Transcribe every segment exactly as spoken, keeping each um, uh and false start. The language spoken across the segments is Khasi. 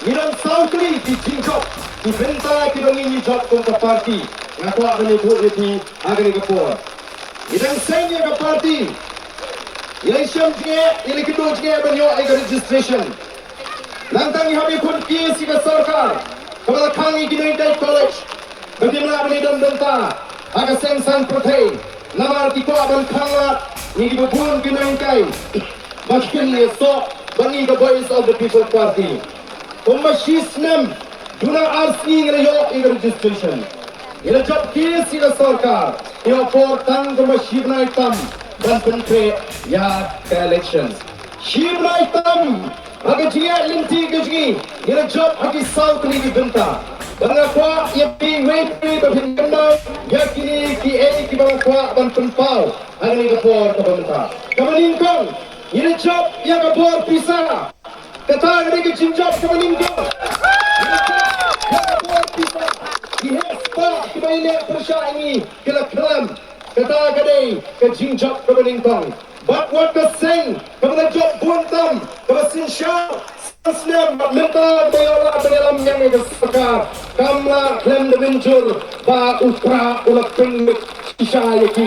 Ngi don saw tylli ki jingjop, ki bynta kiba ngi ngi jop kum ka party. Nga kwah ban ïathuh ïa phi ha kane ka por. Ngi dang seng ïa ka party. Ngi la shem jingeh, ngi la kynduh jingeh ban ïoh ïa ka registration. Nangta ngi hap ïakhun case ïa ka sorkar kaba la khang ïa ki Nonghikai College ba kim lah ban ïadon bynta ha ka seng saiñ pyrthei. Namar ki kwah ban khanglad ïa kiba bun ki Nonghikai ba kin ïasoh bad ngi ka Voice of the People Party. Kumba shi snem duna ar sngi ngi la ïoh ïa ka registration. Ngi la jop case ïa ka sorkar, ïa ka por tang kumba shi bnai tam ban pynkhreh ïa ka election. Shi bnai tam ha ka jingïaid lynti ka jong ngi, ngi la jop ha ki saw tylli ki bynta. Bad nga kwah ïa phi wei pa wei ba phin kynmaw ïa kine kiei kiba nga kwah ban pynpaw ha kane ka por kaba mynta. Kaba nyngkong, ngi la jop ïa ka bor pisa. Kata ka dei ka jingjop kaba nyngkong. Ngi la jop ïa ka bor pisa. Ki heh spah kiba ïaleh pyrshah ïa ngi ki la khlem. Kata ka dei ka jingjop kaba nyngkong. Bad wat ka seng kaba la jop bun tam, kaba synshar san snem bad mynta ba ïoh lad ban ïalam ïa ka sorkar, kam lah khlem da mynjur ba u Prah u la pynmih shisha ïa ki.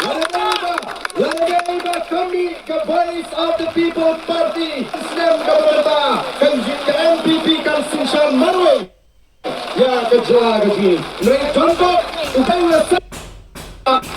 Lada dei ba, lada dei ba ka mih ka Voice of the People Party, snem kaba mynta kan jin ka N P P kan synshar marwei ïa ka jylla ka jong ngi. Ngi don bok u kai u la sah.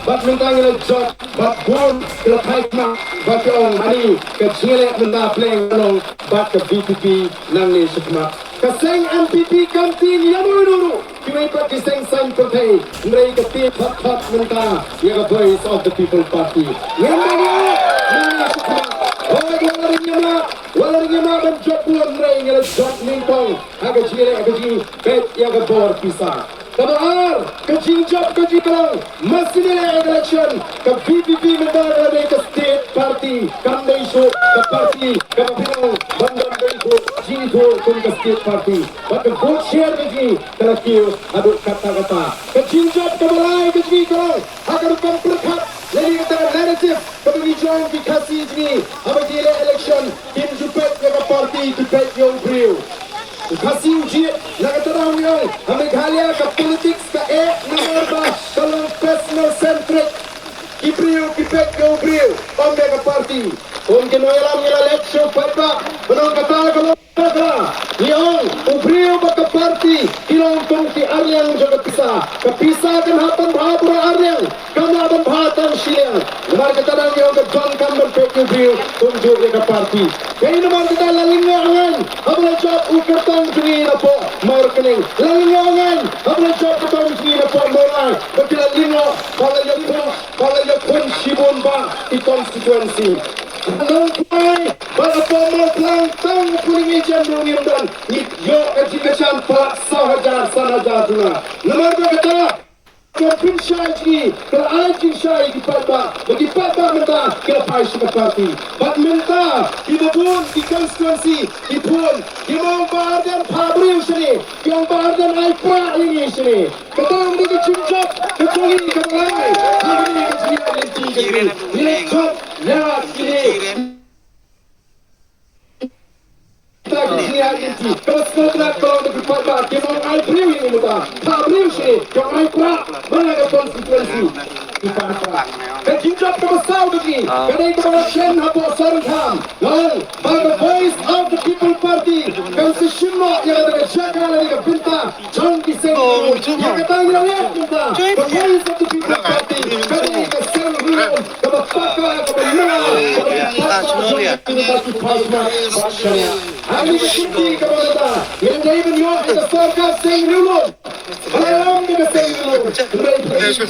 Bad mynta ngi la jop bad bun ki la phai khmat bad ki ong ani ka jingïaleh mynta pleng ka long bad ka V P P nangne shakhmat. Ka seng N P P kam tieng ïa uno uno ruh. Kiwei pat ki seng saiñ pyrthei. Hynrei ka tieng khot khot mynta ïa ka Voice of the People Party. Ngim dang ïaleh nangne shakhmat. Hooid, wat la ring ïa ma, wat la ring ïa ma ban jop bun, hynrei ngi la jop nyngkong. Ha ka jingïaleh ka jingpeit ïa ka bor pisa. Kaba ar, ka jingjop ka jingpynlong, ma sien ïaleh election, ka V P P mynta ka la dei ka state party, kam dei shuh ka party kaba pynlong ban don dei shuh jingithuh kum ka state party. Bad ka vote share ka jong ngi ka la kiew haduh katta katta. Ka jingjop kaba lai ka jong ngi ka long ha ka rukom pyrkhat lane kata ka narrative kaba ngi jong ki Khasi jong ngi haba ki ïaleh election. Kim ju peit ïa ka party, ki peit ïa u briew. U Khasi u jied, na kata daw ngi ong, ha Meghalaya ka politics ka eh namar ba ka long personal centric. Ki briew ki peit ïa u briew, ym ïa ka party. Kum ki nongïalam ngi la leit sha u paidbah, ba ong kata ka long ka, ngi ong u briew bad ka party ki long kum ki arliang jong ka pisa. Ka pisa kan hap ban bha bad arliang. Kam lah ban bha tang shiliang. Namar kata dang ïa ka don kam ban peit ïa u briew kumjuh ïa ka party. Kaei namar kata la lyngngoh ngan haba la jop u kyrtong jong ngi napoh Mawryngkneng. La lyngngoh ngan haba la jop u kyrtong jong ngi napoh Mawlai. Ba ki la lyngngoh ba la ïakhun, ba la ïakhun shibun bah ki constituency. Nongkhlaiñ bad hapoh Mawphlang tang polling agent ruh ngim don. Ngi ïoh ka jingkyrshan palat saw hajar san hajar jong nga. Namar ba kata Ka pynshai jong ngi, ka la ai jingshai ïa ki paidbah, ba ki paidbah mynta ki la phai sha ka party. Bad mynta kiba bun ki constituency, ki bun, ki ong Bah Ardent phah briew shane, ki ong Bah Ardent ai prah ïa ngi shane. Kata ym dei ka jingjop ka jong ngi, ka la ai ïa ngi ka jingïaid lynti ka jong ngi. Ngi la jop ïa kine. Kita ki jingïaid lynti. Kaba sngewtynnat ka long ba ki paidbah kim ong ai briew ïa ngi mynta. Phah briew shane, ki ong ai prah man la ka constituency. Ki paidbah. Ka jingjop kaba saw ka jong ngi ka dei kaba la shem hapoh Sohryngkham. Nga ong ba ka Voice of the People Party kan sa shim noh ïa kata ka jaka lane ka bynta jong ki seng riewlum. Ïa kata ngi la leh mynta ka Voice of the People Party ka dei ka seng riewlum kaba paka, kaba mynnai, kaba paka jong ki, kaba ki paidbah ba shaniah. Ha kane ka kynti kaba mynta ngi dei ban ïoh ïa ka sorkar seng riewlum. Ba ïalam da ka seng riewlum. Hynrei phi la ïoh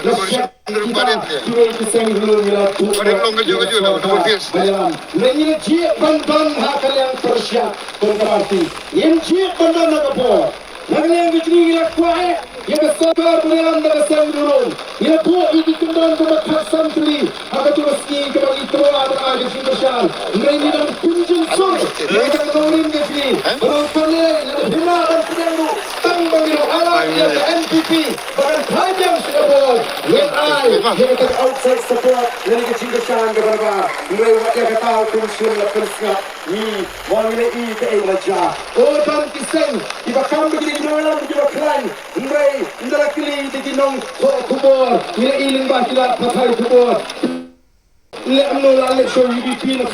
na sha kita kiwei ki seng riewlum ngi la tuh ïa ka sorkar ba ïalam. Hynrei ngi la jied ban don ha ka liang pyrshah kum ka party. Ngim jied ban don ha ka por. Na ka liang ka jong ngi ngi la kwah eh ïa ka sorkar ba ïalam da ka seng riewlum. Ngi la buh ïa ki kyndon kumba khatsan tylli ha kato ka sngi kaba ngi tyrwa ban ai ka jingkyrshan. Hynrei ngi dang pynjynsur ïa ka nongrim ka jong ngi. Ba dang pynlong lada phi lah ban pdiang ruh tang ba ngi ruh ïalam ïa ka N P P ba kan phai biang sha ka bor. Ngin ai Ïa kata ka outside support lane ka jingkyrshan kaba nabar. Hynrei wat ïa kata, u pynshim la pynsngap. Ngi wan ngi la ïohi kaei la jia. O don ki seng kiba kam ba ki dei ki nongïalam kiba khlaiñ. Hynrei ynda la kylli ïa ki nongthoh khubor, ngi la ïohi lyngba ki lad pathai khubor. Leh kumno, la leh shuh U D P na